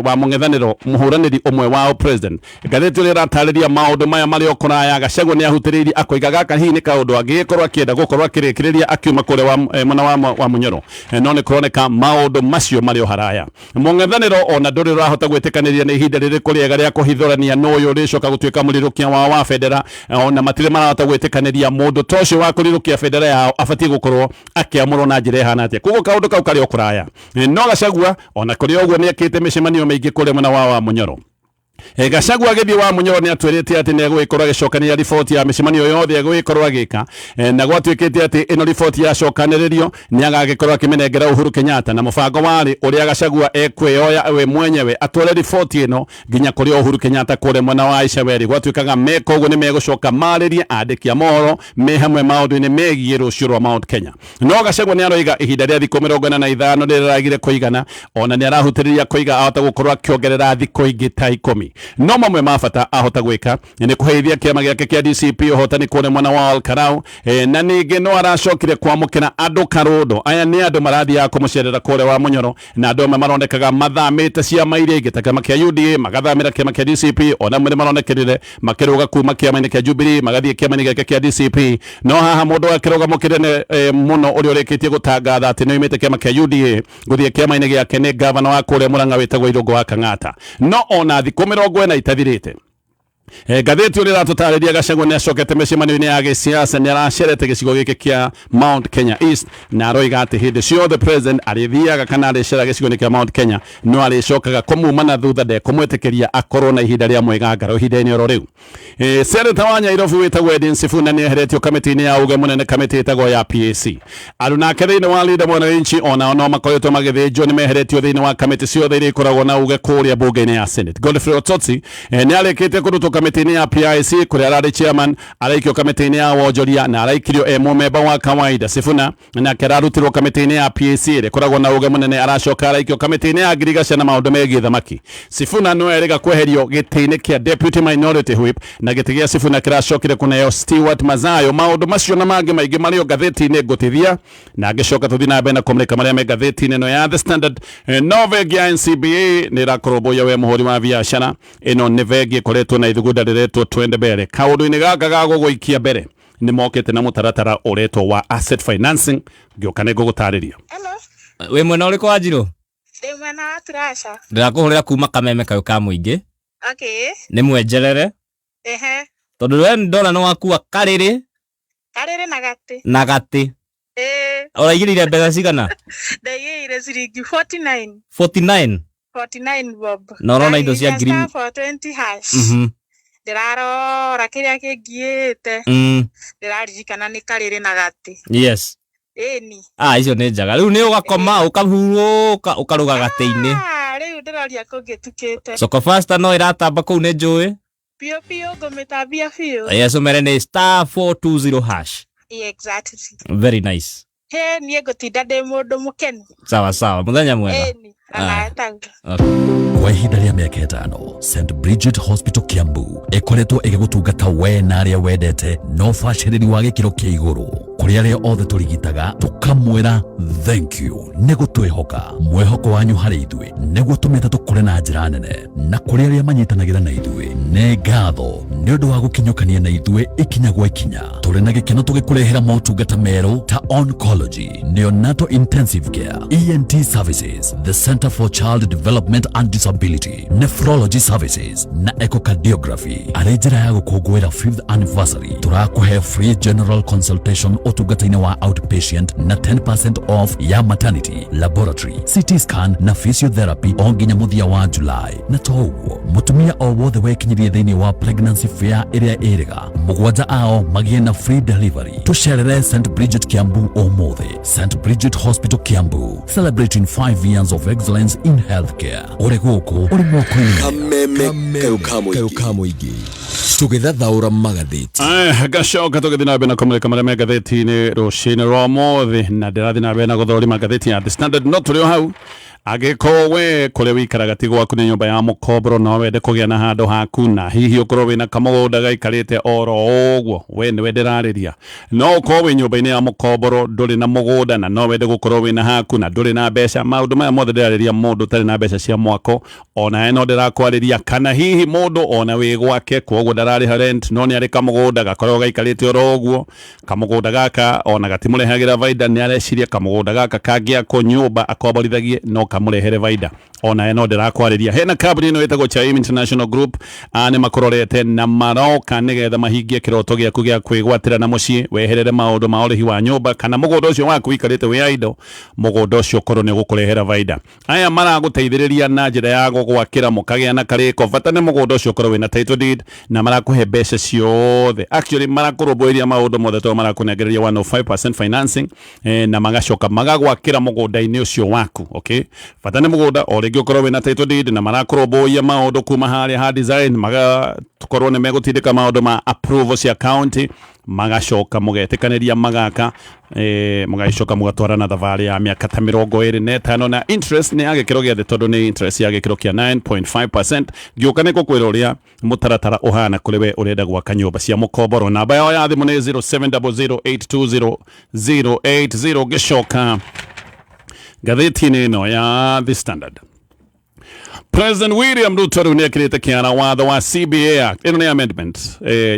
wa mũng'ethanĩro, mũhũranĩri ũmwe wa president, ngathĩti ĩrĩa ĩratarĩria maũndũ maya marĩ o kũraya. Gachagua nĩ ahutĩrĩirie akoiga gaka hihi nĩ kaũndũ angĩgĩkorwo akĩenda gũkorwo akĩrĩkĩrĩria akiuma kũrĩa wa mwena wa Mũnyoro, no nĩ kũroneka maũndũ macio marĩ o haraya. Mũng'ethanĩro ona ndũrĩ ũrahota gwĩtĩkanĩria nĩ ihinda rĩrĩkũ rĩega rĩa kũhithũrania nũ ũyũ ũrĩcoka gũtuĩka mũrirũkia wao wa bendera. Ona matirĩ marahota gwĩtĩkanĩria mũndũ ta ũcio wa kũrirũkia bendera yao abatiĩ gũkorwo akĩamũrwo na njĩra ĩhana atĩa. Koguo kaũndũ kau karĩ o kũraya. No Gachagua ona kũrĩ ũguo nĩ ekĩte mĩcemanio mĩingĩ kũrĩa mwena wa Mũnyoro. Gachagua agĩthiĩ wa Munyoro nĩ atwĩrĩte atĩ nĩ egũgĩkorwo agĩcokanĩrĩria riboti ya mĩcemanio yothe egũgĩkorwo agĩka. Na gwatuĩkĩte atĩ ĩno riboti yacokanĩrĩrio nĩ agagĩkorwo akĩmĩnengera Uhuru Kenyatta, na mũbango warĩ ũrĩa Gachagua ekwĩyoya we mwenyewe atware riboti ĩno nginya kũrĩ Uhuru Kenyatta kũrĩa mwena wa Icaweri. Gwatuĩkaga meka ũguo nĩ megũcoka marĩrie andĩki a mohoro me hamwe maũndũ-inĩ megiĩ rũciũ rwa Mount Kenya. No Gachagua nĩ aroiga ihinda rĩa thikũ 45 rĩragire kũigana, ona nĩ arahutĩrĩria kũiga ahota gũkorwo akĩongerera thikũ ingĩ ta 10. No mamwe ma bata ahota gwĩka nĩ kũheithia kĩama gĩake kĩa DCP ũhotani kũrĩa mwena wa Olkarau. Na ningĩ no aracokire kwamũkĩra andũ karũndo. Aya nĩ andũ marathiaga kũmũcerera kũrĩa wa Munyoro, na andũ amwe maronekaga mathamĩte ciama iria ingĩ ta kĩama kĩa UDA magathamĩra kĩama kĩa DCP, ona amwe nĩ maronekerire makĩrũga kuma kĩama-inĩ kĩa Jubilee magathiĩ kĩama-inĩ gĩake kĩa DCP. No haha mũndũ wa kĩrũgamo kĩnene mũno ũrĩa ũrĩkĩtie gũtangatha atĩ nĩ oimĩte kĩama kĩa UDA gũthiĩ kĩama-inĩ gĩake nĩ gavana wa kũrĩa Murang'a wĩtagwo Irũngũ wa Kang'ata. No ona thikũ 40 itathirĩte, ngathĩti ũrĩa ĩratũtarĩria Gachagua nĩ acokete mĩcemanio-inĩ ya gĩsiasa, nĩ aracerete gĩcigo gĩkĩ kĩa Mount Kenya East, na aroiga atĩ hĩndĩ ciothe president arĩthiaga kana arĩcera gĩcigo-inĩ kĩa Mount Kenya no arĩcokaga kũmuma na thutha, ndekũmwĩtĩkĩria akorwo na ihinda rĩa mwĩgangaro ihinda-inĩ oro rĩu. Seneta wa Nyairobi wĩtagwo Edwin Sifuna nĩ eheretio kamĩtĩ-inĩ ya uge mũnene, kamĩtĩ ĩtagwo ya PAC. Andũ nake thĩinĩ wa Linda Mwananchi onao no makoretwo magĩthĩnjwo, nĩ meheretio thĩinĩ wa kamĩtĩ ciothe iria ikoragwo na uge kũrĩa bunge-inĩ ya Senate. Godfrey Osotsi nĩ arĩkĩtie kũrutwo kamĩtĩ-inĩ ya PIC kũrĩa ararĩ chairman, araikio kamĩtĩ-inĩ ya wonjoria na araikirio e mũmemba wa kawaida. Sifuna nake ararutirwo kamĩtĩ-inĩ ya PAC ĩrĩa ĩkoragwo na uge mũnene, aracoka araikio kamĩtĩ-inĩ ya ngirigaca na maũndũ megiĩ thamaki. Sifuna no erĩga kweherio gĩtĩ-inĩ kĩa deputy minority whip, na gĩtĩ gĩa Sifuna kĩracokire kũneo Stewart Mazayo. Maũndũ macio na mangĩ maingĩ marĩ o ngathĩti-inĩ ngũtithia, na ngĩcoka tũthiĩ na mbere na kũmũrĩka marĩa me ngathĩti-inĩ ĩno ya The Standard. No bengi ya NCBA nĩ ĩrakũrũmbũiya we mũhũri wa biacara. Ĩno nĩ bengi ĩkoretwo na ithugunda rĩretwo Twende Mbere. Kaũndũ-inĩ gaka ga gũgũikia mbere nĩ mokĩte na mũtaratara ũretwo wa asset financing. Ngĩũka nĩ ngũgũtarĩria. Hello. Wĩ mwena ũrĩkũ wa Njirũ? Ndĩ mwena wa Turasha. Ndĩrakũhũrĩra kuma kameme kayũ ka mũingĩ. Okay. Nĩ mwenjerere. Ehe. Tondũ we ndona nĩ wakua karĩrĩ. Karĩrĩ na gatĩ. Na gatĩ. Ĩĩ. Ũraigĩrĩire mbeca cigana? Ndaigĩire ciringi 49. 49? 49 bob. Na ũrona indo cia ngiri 420 hash. Ndĩrarora kĩrĩa kĩngiĩte. Ndĩraririkana nĩ karĩrĩ na gatĩ. Yes. Ĩni. Ah, icio nĩ njega. Rĩu nĩ ũgakoma ũkahurũka ũkarũga gatĩ-inĩ. Ah, rĩu ndĩroria kũngĩtukĩte. Soko Fasta no ĩratamba kũu nĩ njũĩ. Biũ biũ ngũmĩtambia biũ. Yes, ũmere nĩ star 420 hash. Yeah, exactly. Very nice. He niĩ ngũtinda ndĩ mũndũ mũkenu. Sawa sawa, mũthenya mwega. Ĩni. Ona taguo. Kwa ihinda rĩa mĩaka 5, St Bridget Hospital Kiambu ĩkoretwo ĩgĩgũtungata we na arĩa wendete na ũbacĩrĩri wa gĩkĩro kĩa igũrũ. Kũrĩ arĩa othe tũrigitaga tũkamwĩra thank you nĩ gũtwĩhoka. Mwĩhoko wanyu harĩ ithuĩ nĩguo tũmĩte tũkũre na njĩra nene, na kũrĩ arĩa manyitanagĩra na ithuĩ nĩ ngatho nĩ ũndũ wa gũkinyũkania na ithuĩ ikinya gwa ikinya. Tũrĩ na gĩkeno tũgĩkũrehera motungata merũ ta oncology, neonatal intensive care, ENT services, the Center for Child Development and Disability, nephrology services na echocardiography. Arĩ njĩra ya gũkũngũĩra 5th anniversary, tũrakũhe free general consultation ũtungata-inĩ wa outpatient na 10% off ya maternity, laboratory, CT scan na physiotherapy o nginya mũthia wa July. Na to ũguo, mũtumia o wothe wekinyirie thĩinĩ wa pregnancy fair ĩrĩa ĩrĩga mũgwanja ao magĩe na free delivery. Tũcerere St Bridget Kiambu ũmũthĩ. St Bridget Hospital Kiambu, celebrating 5 years of excellence in healthcare. Ũrĩ gũkũ ũrĩ moko-inĩ. Kameme kayũ ka mũingĩ tũgĩthathaũra magathĩti. Gacoka tũgĩthiĩ na mbere na kũmũrĩka marĩa me ngathĩti-inĩ rũcinĩ rwa ũmũthĩ, na ndĩrathiĩ na mbere na gũthũrima ngathĩti ya The Standard. No tũrĩ o hau, angĩkorwo we kũrĩa wĩikaraga ti gwaku, nĩ nyũmba ya mũkomboro, no wende kũgĩa na handũ haku na hihi ũkorwo wĩna kamũgũnda gaikarĩte oro ũguo, we nĩwe ndĩrarĩria. No ũkorwo wĩ nyũmba-inĩ ya mũkomboro, ndũrĩ na mũgũnda na no wende gũkorwo wĩna haku na ndũrĩ na mbeca. Maũndũ maya mothe ndĩrarĩria mũndũ ũtarĩ na mbeca cia mwako, onawe no ndĩrakwarĩria, kana hihi mũndũ ona wĩ gwake koguo ndararĩha rent, no nĩ arĩ kamũgũnda gakoragwo gaikarĩte oro ũguo. Kamũgũnda gaka ona gatimũrehagĩra baida, nĩ areciria kamũgũnda gaka kangĩakwo nyũmba akomborithagie no kamũrehere baida. Ona no ndĩrakwarĩria hena kambuni ĩno ĩtagwo Chaim International Group, nĩ makũrorete na maroka nĩgetha mahingie kĩroto gĩaku gĩa kwĩgwatĩra na mũciĩ, weherere maũndũ ma ũrĩhi wa nyũmba kana mũgũnda ũcio waku wikarĩte wĩ idle, mũgũnda ũcio ũkorwo nĩ ũgũkũrehera baida. Aya maragũteithĩrĩria na njĩra ya gũgwakĩra mũkagĩa na karĩko, bata nĩ mũgũnda ũcio ũkorwo wĩna title deed, na marakũhe mbeca ciothe. Actually marakũrũmbũiria maũndũ mothe tondũ marakũnengereria 105% financing, na magacoka magagwakĩra mũgũnda-inĩ ũcio waku. Okay, bata nĩ mũgũnda o rĩngĩ ũkorwo wĩna title deed, na marakũrũmbũiya maũndũ kuma harĩa ha design, magakorwo nĩ megũtindĩka maũndũ ma approval cia county, magacoka mũgetĩkanĩria magaka, mũgagĩcoka mũgatwarana thabarĩ ya mĩaka ta 25, na interest nĩ ya gĩkĩro gĩa thĩ tondũ nĩ interest ya gĩkĩro kĩa 9.5%. Ngĩũka nĩ gũkwĩra ũrĩa mũtaratara ũhana kũrĩ we ũrenda gwaka nyũmba cia mũkomboro. Namba yao ya thimũ nĩ 0700820080. Ngĩcoka ngathĩti-inĩ ĩno ya The Standard, President William Ruto rĩu nĩekĩrĩte kĩara watho wa CBA Act. Ĩno nĩ amendment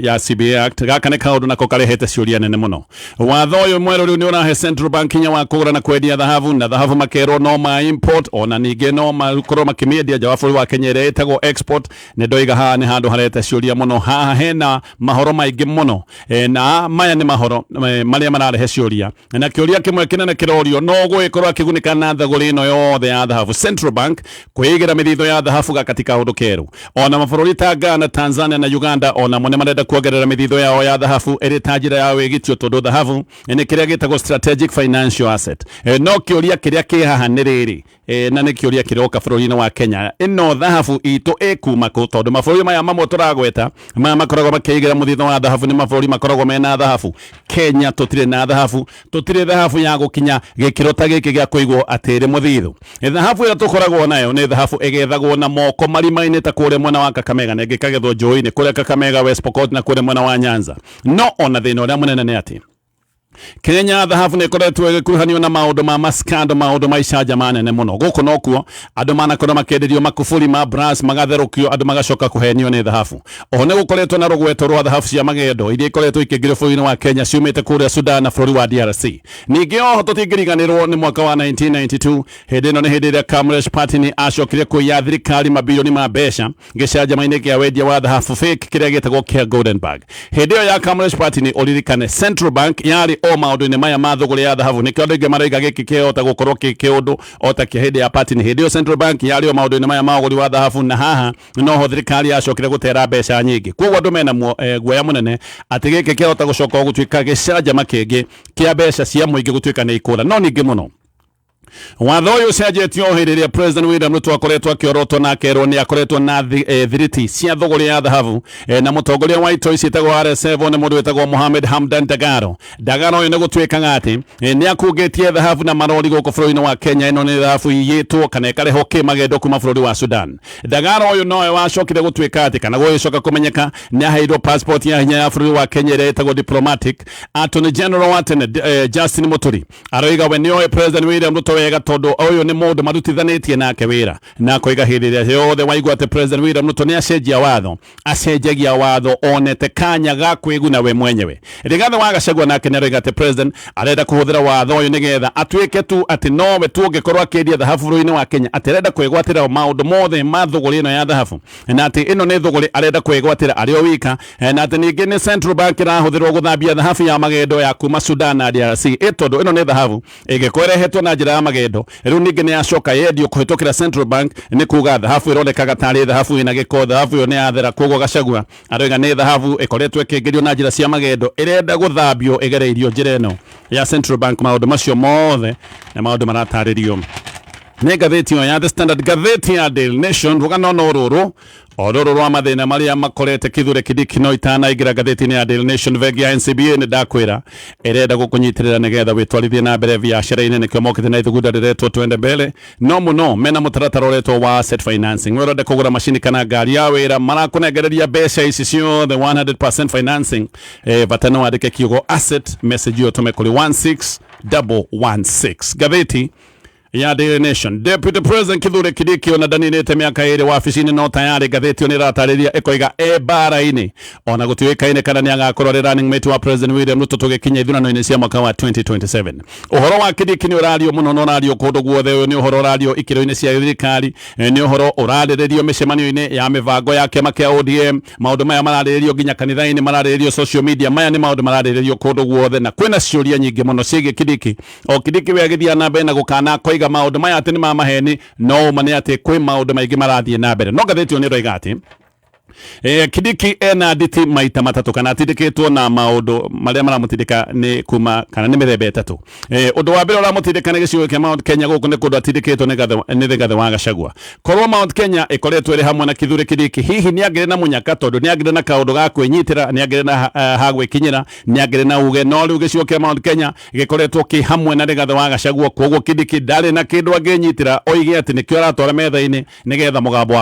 ya CBA Act. Gaka nĩ kaũndũ nako karehete ciũria nene mũno. Watho ũyũ mwerũ rĩu nĩ ũrahe Central Bank hinya wa kũgũra na kwendia thahabu, na thahabu makerwo no ma import, ona ningĩ no makorwo makĩmĩendia nja wa bũrũri wa Kenya ĩrĩa ĩtagwo export. Nĩ ndoiga haha nĩ handũ harehete ciũria mũno. Haha hena mahoro maingĩ mũno, na maya nĩ mahoro marĩa mararehe ciũria, na kĩũria kĩmwe kĩnene kĩrorio, no gũgĩkorwo akĩgunĩka na thogora ĩno yothe ya thahabu Central Bank kwĩigĩra mĩthithũ ya thahabu gaka ti kaũndũ kerũ. Ona mabũrũri ta Ghana, Tanzania na Uganda onamo nĩ marenda kuongerera mĩthithũ yao ya thahabu ĩrĩ ta njĩra ya wĩgitio, tondũ thahabu nĩ kĩrĩa gĩtagwo strategic financial asset. No kĩũria kĩrĩa kĩ haha nĩ rĩrĩ, na nĩ kĩũria kĩroka bũrũri-inĩ wa Kenya, ĩno thahabu itũ ĩkuma kũ? Tondũ mabũrũri maya mamwe tũragweta maya makoragwo makĩigĩra mũthithũ wa thahabu nĩ mabũrũri makoragwo mena thahabu. Kenya tũtirĩ na thahabu, tũtirĩ thahabu ya gũkinya gĩkĩro ta gĩkĩ gĩa kũigwo atĩ ĩrĩ mũthithũ. Thahabu ĩrĩa tũkoragwo nayo nĩ thahabu ĩgethagwo na moko marima-inĩ ta kũrĩa mwena wa Kakamega, na ĩngĩ ĩkagethwo njũĩ-inĩ kũrĩa Kakamega, West Pokot na kũrĩa mwena wa Nyanza. No ona thĩna ũrĩa mũnene nĩ atĩ Kenya thahabu nĩ ĩkoretwo ĩgĩkuruhanio na maũndũ ma maskando, maũndũ ma icanjama nene mũno. Gũkũ nokuo andũ manakorwo makĩenderio makuburi ma brass magatherũkio, andũ magacoka kũhenio nĩ thahabu. Oho nĩ gũkoretwo na rũgweto rwa thahabu cia magendo iria ikoretwo ikĩingĩrio bũrũri-inĩ wa Kenya ciumĩte kũrĩa Sudan na bũrũri wa DRC. Ningĩ oho tũtingĩriganĩrwo nĩ mwaka wa 1992. Hĩndĩ ĩno nĩ hĩndĩ ĩrĩa Kamlesh Pattini acokire kũiya thirikari mabirioni ma mbeca gĩcanjama-inĩ kĩa wendia wa thahabu fake kĩrĩa gĩtagwo kĩa Golden Bag. Hĩndĩ ĩyo ya Kamlesh Pattini, ũririkane Central Bank yarĩ o maũndũ-inĩ maya ma thũgũrĩ ya thahabu. Nĩkĩo andũ aingĩ maroiga gĩkĩ kĩhota gũkorwo kĩ kĩũndũ o ta kĩa hĩndĩ ya Pattini. Hĩndĩ ĩyo Central Bank yarĩ o maũndũ-inĩ maya ma ũgũri wa thahabu, na haha noho thirikari yacokire gũtera mbeca nyingĩ. Koguo andũ mena guoya mũnene atĩ gĩkĩ kĩahota gũcoka gũtuĩka gĩcanjama kĩngĩ kĩa mbeca cia mũingĩ gũtuĩka nĩ ikũra. No ningĩ mũno watho ũyũ ũcenjetio o hĩndĩ ĩrĩa President William Ruto akoretwo akĩorotwo na akerwo nĩ akoretwo na thiriti cia thũgũrĩ ya thahabu, na mũtongoria wa itoi ciĩtagwo RSF nĩ mũndũ wĩtagwo Mohamed Hamdan Dagalo. Dagalo ũyũ nĩ gũtuĩkaga atĩ nĩ akungĩtie thahabu na marori gũkũ bũrũri-inĩ wa Kenya. Ĩno nĩ thahabu iyĩtwo kana ĩkarehwo kĩmagendo kuma bũrũri wa Sudan. Dagalo ũyũ nowe wacokire gũtuĩka atĩ kana gũgĩcoka kũmenyeka nĩ aheirwo passport ya hinya ya bũrũri wa Kenya ĩrĩa ĩtagwo diplomatic. Attorney General wa tene Justin Muturi aroiga we nĩoĩ President William Ruto wega, tondũ ũyũ nĩ mũndũ marutithanĩtie nake wĩra, na akoiga hĩndĩ ĩrĩa yothe waigua atĩ President William Ruto nĩ acenjia watho, acenjagia watho onete kanya ga kwĩguna we mwenyewe. Rigathi wa Gachagua nake nĩ aroiga atĩ President arenda kũhũthĩra watho ũyũ nĩgetha atuĩke tu atĩ nowe tu ũngĩkorwo akĩendia thahabu bũrũri-inĩ wa Kenya, atĩ arenda kwĩgwatĩra maũndũ mothe ma thũgũrĩ ĩno ya thahabu, na atĩ ĩno nĩ thũgũrĩ arenda kwĩgwatĩra arĩ o wika, na atĩ ningĩ nĩ Central Bank ĩrahũthĩrwo gũthambia thahabu ya magendo ya kuma Sudan na DRC, tondũ ĩno nĩ thahabu ĩngĩkorwo ĩrehetwo na njĩra ya magendo, rĩu ningĩ nĩ yacoka yendio kũhĩtũkĩra Central Bank, nĩ kuga thahabu ĩronekaga tarĩ thahabu ĩna gĩko, thahabu ĩyo nĩ yathera. Koguo Gachagua aroiga nĩ thahabu ĩkoretwo ĩkĩingĩrio na njĩra cia magendo, ĩrenda gũthambio ĩgereirio njĩra ĩno ya Central Bank. Maũndũ macio mothe nĩ maũndũ maratarĩrio nĩ ngathĩti ĩyo ya The Standard. Ngathĩti ya Daily Nation, rũgano no rũrũ o rũrũ rwa mathĩna marĩa makorete Kithure Kindiki. No itanaingĩra ngathĩti-inĩ ya Daily Nation, bengi ya NCBA nĩ ndakwĩra ĩrenda gũkũnyitĩrĩra nĩgetha wĩtwarithie na mbere biacara-inĩ. Nĩkĩo mokĩte na ithugunda rĩretwo Twende Mbele. No mũno mena mũtaratara ũretwo wa asset financing. We ũrenda kũgũra macini kana ngari ya wĩra, marakũnengereria mbeca ici ciothe 100% financing. Bata no wandĩke kiugo asset, message ĩyo tũme kũrĩ 16116. Ngathĩti Ya Daily Nation, Deputy President Kithure Kindiki ona ndaninĩte mĩaka 2 wabici-inĩ, no tayarĩ ngathĩti ĩyo nĩ ĩratarĩria ĩkoiga e mbara-inĩ, ona gũtiũĩkaine kana nĩ agakorwo arĩ running mate wa President William Ruto tũgĩkinya ithurano-inĩ cia mwaka wa 2027. Ũhoro wa Kindiki nĩ ũrario mũno na ũrario kũndũ guothe. Ũyũ nĩ ũhoro ũrario ikĩro-inĩ cia thirikari, nĩ ũhoro ũrarĩrĩrio mĩcemanio-inĩ ya mĩbango ya kĩama kĩa ODM. Maũndũ maya mararĩrĩrio nginya kanitha-inĩ, mararĩrĩrio social media. Maya nĩ maũndũ mararĩrĩrio kũndũ guothe, na kwĩna ciũria nyingĩ mũno ciĩgiĩ Kindiki. O Kindiki we agĩthiĩ na mbere na gũkana, akoiga maũndũ maya atĩ nĩ ma maheni, no ũma nĩ atĩ kwĩ maũndũ maingĩ marathiĩ na mbere. No ngathĩti ĩyo nĩ ĩroiga atĩ Kindiki ena nditi maita matatũ, kana atindĩkĩtwo na maũndũ marĩa maramũtindĩka nĩ kuma kana nĩ mĩthemba 3. Ũndũ wa mbere ũramũtindĩka nĩ gĩcigo kĩa Mount Kenya. Gũkũ nĩ kũndũ atindĩkĩtwo nĩ Rigathĩ wa Gachagua. Korwo Mount Kenya ĩkoretwo ĩrĩ hamwe na Kithure Kindiki, hihi nĩ angĩrĩ na mũnyaka, tondũ nĩ angĩrĩ na kaũndũ ga kwĩnyitĩra, nĩ angĩrĩ na ha gwĩkinyĩra, nĩ angĩrĩ na uge. No rĩu gĩcigo kĩa Mount Kenya gĩkoretwo kĩ hamwe na Rigathĩ wa Gachagua, koguo Kindiki ndarĩ na kĩndũ angĩnyitĩra oige atĩ nĩkĩo aratwara metha-inĩ nĩgetha mũgambo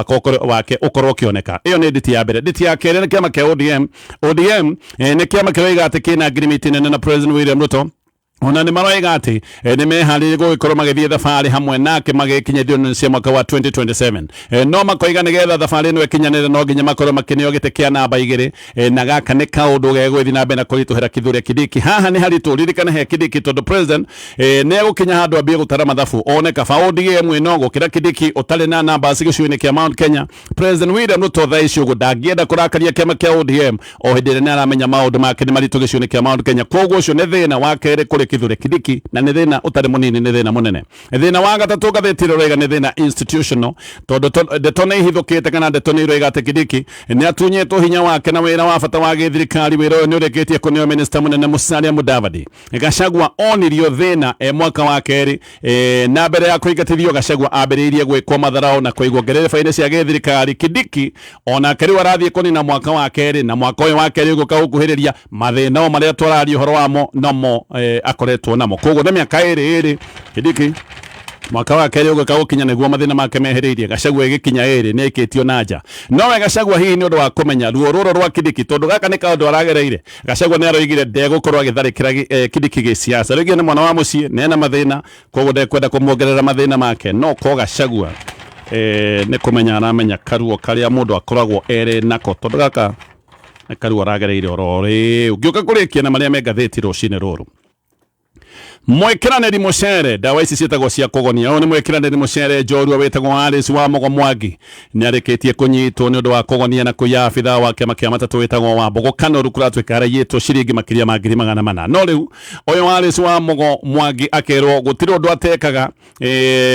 wake ũkorwo ũkĩoneka. Ĩyo nĩ nditi ya mbere. Nditi ya kerĩ nĩ kĩama kĩa ODM. ODM nĩ kĩama kĩroiga atĩ kĩna ngirimiti nene na President William Ruto, ona nĩ maroiga atĩ nĩ meharĩirie gũgĩkorwo magĩthiĩ thabarĩ hamwe nake magĩkinya ithurano cia mwaka wa 2027. No makoiga nĩgetha thabarĩ ĩno ĩkinyanĩre, no nginya makorwo makĩneo gĩtĩ kĩa namba 2, na gaka nĩ kaũndũ gegũgĩthiĩ na mbere na kũritũhĩra Kithure Kindiki. Haha nĩ haritũ ririkana he Kindiki, tondũ president nĩ egũkinya handũ ambie gũtara mathabu, one kaba ODM ĩno gũkĩra Kindiki ũtarĩ na namba gĩcigo-inĩ kĩa Mount Kenya. President William Ruto thaa ici ũguo ndangĩenda kũrakaria kĩama kĩa ODM o hĩndĩ ĩrĩa nĩ aramenya maũndũ make nĩ maritũ gĩcigo-inĩ kĩa Mount Kenya. Koguo ũcio nĩ thĩna wa kerĩ kũrĩ Kithure Kindiki, na nĩ thĩna ũtarĩ mũnini, nĩ thĩna mũnene. Thĩna wa gatatũ ngathĩti ĩrĩa ĩroiga nĩ thĩna institutional, tondũ ndeto nĩ ihithũkĩte, kana ndeto nĩ iroiga atĩ Kindiki nĩ atunyĩtwo hinya wake na wĩra wa bata wa gĩthirikari. Wĩra ũyũ nĩ ũrĩkĩtie kũneo minista mũnene Musalia Mudavadi. Gachagua onirio thĩna e mwaka wa kerĩ, na mbere ya kũingatithio Gachagua ambĩrĩirie gwĩkwo matharao na kũigwo ngerereba-inĩ cia gĩthirikari. Kindiki onake rĩu arathiĩ kũnina mwaka wa kerĩ, na mwaka ũyũ wa kerĩ ũgũka gũkuhĩrĩria, mathĩna o marĩa twararia ũhoro wamo nomo akoretwo namo. Koguo nĩ mĩaka 2 2 Kindiki mwaka wa kerĩ ũgũka gũkinya nĩguo mathĩna make mehereirie. Gachagua ĩgĩkinya 2 nĩ aikĩtio na nja. Nowe Gachagua hihi nĩ ũndũ wa kũmenya ruo rũrũ rwa Kindiki, tondũ gaka nĩ kaũndũ aragereire, Gachagua nĩ aroigire ndegũkorwo agĩtharĩkĩra Kindiki gĩsiasa. Aroigire nĩ mwana wa mũciĩ na ena mathĩna, koguo ndekwenda kũmuongerera mathĩna make. No ko Gachagua nĩ kũmenya aramenya karuo karĩa mũndũ akoragwo erĩ nako, tondũ gaka nĩ karuo aragereire oro rĩu. Ngĩũka kũrĩkia na marĩa me ngathĩti rũcinĩ rũrũ, mwĩkĩranĩri mũcere, ndawa ici ciĩtagwo cia kũgonia. Ũyũ nĩ mwĩkĩranĩri mũcere njorua wĩtagwo Alice wa Mũgo Mwangi, nĩ arĩkĩtie kũnyitwo nĩ ũndũ wa kũgonia na kũiya abithaa wa kĩama kĩa matatũ wĩtagwo wa Mbogo Kanoru. Kũratuĩka araiyĩtwo ciringi makĩria ma 400,000. No rĩu ũyũ Alice wa Mũgo Mwangi akerwo gũtirĩ ũndũ atekaga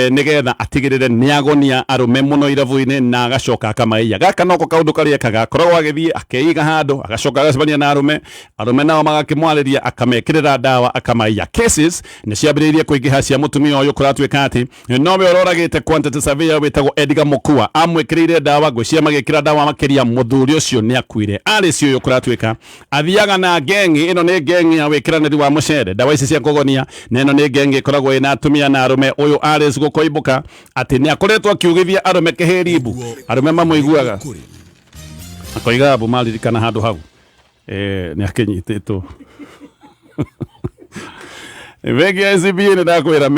nĩgetha atigĩrĩre nĩ agonia arũme mũno irabu-inĩ na agacoka akamaiya. Gaka noko kaũndũ karĩa ekaga, akoragwo agĩthiĩ akeiga handũ, agacoka agacemania na arũme, arũme nao magakĩmwarĩria, akamekĩrĩra ndawa, akamaiya. Cases nĩ ciambĩrĩirie kũingĩha cia mũtumia ũyũ. Kũratuĩka atĩ nowe ũroragĩte quantity surveyor wĩtagwo Edgar Mukua, amwĩkĩrĩire ndawa, ngwĩciria magĩkĩra ndawa makĩria, mũthuri ũcio nĩ akuire. Alice ũyũ kũratuĩka athiaga na ngengi ĩno, nĩ ngengi ya wĩkĩranĩri wa mũcere, ndawa ici cia kũgonia, na ĩno nĩ ngengi ĩkoragwo ĩna atumia na arũme. Ũyũ Alice gũkoimbũka atĩ nĩ akoretwo akiugithia arũme kĩhĩrimbu, arũme mamũiguaga akoiga mbu maririkana handũ hau nĩ akĩnyitĩtwo. Bengi ya NCBA nĩ ndakwĩra.